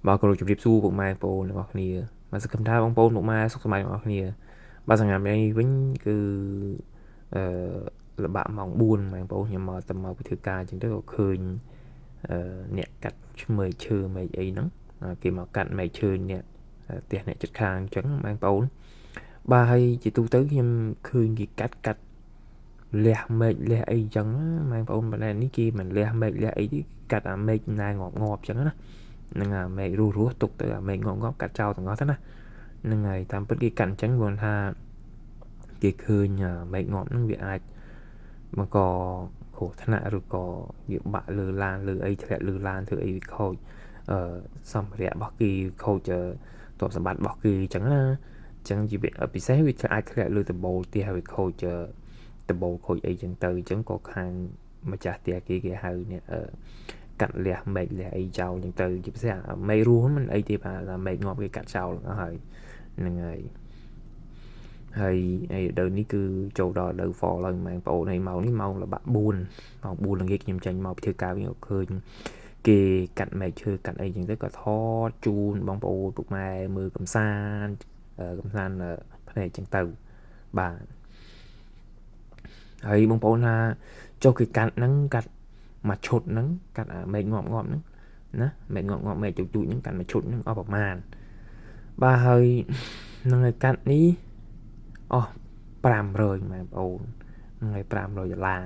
បាទគោរពជម្រាបសួរពុកម៉ែបងប្អូនទាំងអស់គ្នាបាទសង្ឃឹមថាបងប្អូនពុកម៉ែសុខសប្បាយទាំងអស់គ្នាបាទសម្រាប់ថ្ងៃនេះវិញគឺអឺលបាក់ម៉ោង4បងប្អូនខ្ញុំមកទៅមកពីធ្វើការអញ្ចឹងទៅក៏ឃើញអឺអ្នកកាត់ឈ្មើឈើមែកអីហ្នឹងគេមកកាត់មែកឈើអ្នកផ្ទះអ្នកជិតខាងអញ្ចឹងបងប្អូនបាទហើយជាទូទៅខ្ញុំឃើញគេកាត់កាត់លះមែកលះអីអញ្ចឹងបងប្អូនប៉ុន្តែនេះគេមិនលះមែកលះអីទេកាត់អាមែកណែងាប់ងាប់អញ្ចឹងណាហ្នឹងអាមែករស់រស់ទុកទៅអាមែកងាប់ងាប់កាត់ចោលទាំងអស់ទៅណាហ្នឹងហើយតាមពិតគេកាត់អញ្ចឹងគាត់ថាគេឃើញមែកងាប់ហ្នឹងវាអាចមកកគ្រោះថ្នាក់ឬក៏វាបាក់លើឡានលើអីធ្លាក់លើឡានធ្វើអីវាខូចអឺសម្ភារៈរបស់គេខូចទ្រព្យសម្បត្តិរបស់គេអញ្ចឹងណាអញ្ចឹងជាពិសេសវាអាចធ្លាក់លើដំបូលផ្ទះវាខូចដំបូលខូចអីចឹងទៅអញ្ចឹងក៏ខាងម្ចាស់ផ្ទះគេគេហៅអ្នកកាត់លះមែកលះអីចោលចឹងទៅជាពិសេសមែករស់មិនអីទេបាទមែកងាប់គេកាត់ចោលអស់ហើយហ្នឹងហើយហើយហើយរដូវនេះគឺចូលដល់រដូវ fall ហើយបងប្អូនហើយម៉ោងនេះម៉ោងល្បាក់4ម៉ោង4ល្ងាចខ្ញុំចេញមកពីធ្វើការវិញក៏ឃើញគេកាត់មែកឈើកាត់អីចឹងទៅក៏ថតជូនបងប្អូនពុកម៉ែមើលកំសាន្តកំសាន្តភ្នែកចឹងទៅបាទហើយបងប្អូនថាចុះគេកាត់ហ្នឹងកាត់មួយឈុតហ្នឹងកាត់អាមែកងាប់ងាប់ហ្នឹងណាមែកងាប់ងាប់មែកទូចទូចហ្នឹងកាត់មួយឈុតហ្នឹងអស់ប្រមាណបាទហើយនឹងឲ្យកាត់នេះអស់500បងប្អូនហ្នឹងហើយ500ដុល្លារ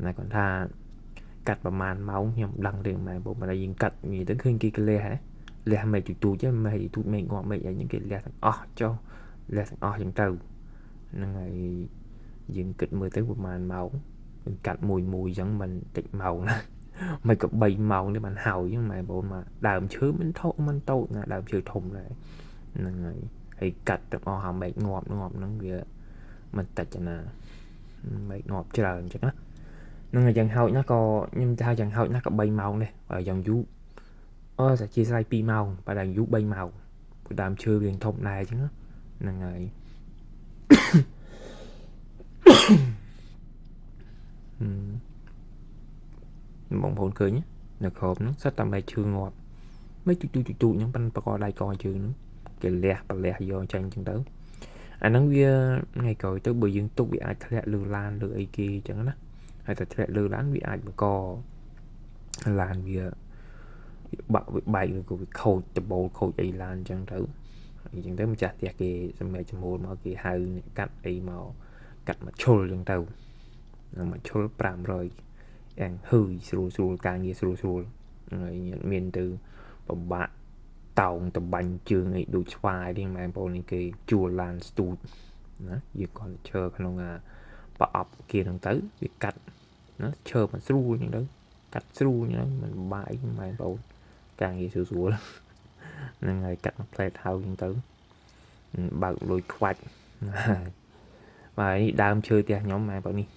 ណាគាត់ថាកាត់ប្រមាណម៉ោងខ្ញុំដឹងរឿងបងប្អូនបើយើងកាត់និយាយទៅឃើញគេកលះហ៎លះមែកទូចទូចមែកទូចមែកងាប់មែកអីហ្នឹងគេលះទាំងអស់ចុះលះទាំងអស់ចឹងទៅហ្នឹងហើយយើងគិតមើលទៅប្រមាណម៉ោងកាត់មួយមួយអញ្ចឹងមិនតិចម៉ោងណាមិនក៏3ម៉ោងទេបានហើយអញ្ចឹងម៉ែបងមកដើមឈើមិនធំមិនតូចណាដើមឈើធំដែរហ្នឹងហើយហើយកាត់ទាំងអស់ហើយមែកងាប់ងាប់ហ្នឹងវាមិនតិចណាមែកងាប់ច្រើនអញ្ចឹងណាហ្នឹងហើយយ៉ាងហោចណាស់ក៏ខ្ញុំថាយ៉ាងហោចណាស់ក៏3ម៉ោងដែរបើយ៉ាងយូរអឺសាជាស្រ័យ2ម៉ោងបើយ៉ាងយូរ3ម៉ោងព្រោះដើមឈើវាធំដែរអញ្ចឹងហ្នឹងហើយបងប្អូនឃើញនៅក្រោមហ្នឹងសិតតែមែកឈើងាប់មែកទូចទូចទូចហ្នឹងប៉ិនបកដៃកជើងហ្នឹងគេលះប្រលះយកចេញអញ្ចឹងទៅអាហ្នឹងវាថ្ងៃក្រោយទៅបើយើងទុកវាអាចធ្លាក់លើឡានលើអីគេអញ្ចឹងណាហើយតែធ្លាក់លើឡានវាអាចបង្កឡានវាបាក់វាបែកឬក៏វាខូចដបូលខូចអីឡានអញ្ចឹងទៅអញ្ចឹងទៅម្ចាស់ផ្ទះគេសម្រាប់ចំមូលមកគេហៅអ្នកកាត់អីមកកាត់មកឈុលអញ្ចឹងទៅមកឈុល500យ៉ាងហឺយស្រួលស្រួលការងារស្រួលស្រួលហើយមានទៅពិបាកតោងតបាញ់ជើងអីដូចស្វាយទេបងប្អូននេះគេជួលឡានស្ទូចណាយើងគាត់ឈើក្នុងអាប្រអប់គេហ្នឹងទៅវាកាត់ណាឈើមិនស្រួលអញ្ចឹងទៅកាត់ស្រួលអញ្ចឹងមិនពិបាកអីបងប្អូនការងារស្រួលស្រួលហ្នឹងហើយកាត់មួយផ្លែតហើយអញ្ចឹងទៅបើកលុយខ្វាច់បាទនេះដើមឈើផ្ទះខ្ញុំបងប្អូននេះ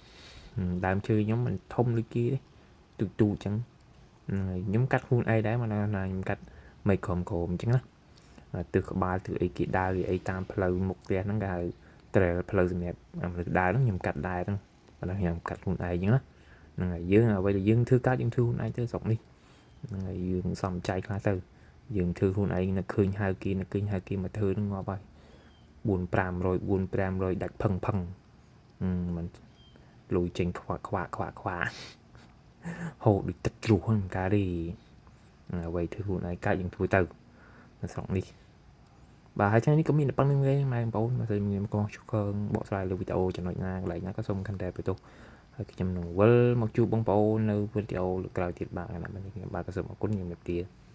ដើមឈើខ្ញុំមិនធំដូចគេទេទូចទូចអញ្ចឹងខ្ញុំកាត់ខ្លួនឯងដែរមកណាខ្ញុំកាត់មិនក្រមក្រមអញ្ចឹងណាទិសក្បាលទិសអីគេដើរអីតាមផ្លូវមុខផ្ទះហ្នឹងគេហៅ trail ផ្លូវសម្រាប់មនុស្សដើរហ្នឹងខ្ញុំកាត់ដែរហ្នឹងប៉ុន្តែខ្ញុំកាត់ខ្លួនឯងអញ្ចឹងណាហ្នឹងហើយយើងអ្វីដែលយើងធ្វើកាត់យើងធ្វើខ្លួនឯងទៅស្រុកនេះហ្នឹងហើយយើងសំចៃខ្លះទៅយើងធ្វើខ្លួនឯងនឹកឃើញហៅគេនឹកឃើញហៅគេមកធ្វើហ្នឹងងាប់ហើយ4 500 4 500ដាច់ផឹងផឹងមិនលុយចេញខ្វាក់ខ្វាក់ខ្វាក់ខ្វាក់ហូរដូចទឹកជ្រោះហ្នឹងការីអ្វីធ្វើខ្លួនឯងកាច់យើងធ្វើទៅនៅស្រុកនេះបាទហើយថ្ងៃនេះក៏មានតែប៉ុណ្្នឹងទេម៉ែបងប្អូនបើសិនមានកងឆ្កើងបកស្រាយលើវីដេអូចំណុចណាកន្លែងណាក៏សូមខន្តែបន្ទោសហើយខ្ញុំនឹងវិលមកជួបបងប្អូននៅវីដេអូលើក្រោយទៀតបាទនេះខ្ញុំបាទក៏សូមអរគុណខ្ញុំជម្រាបលា។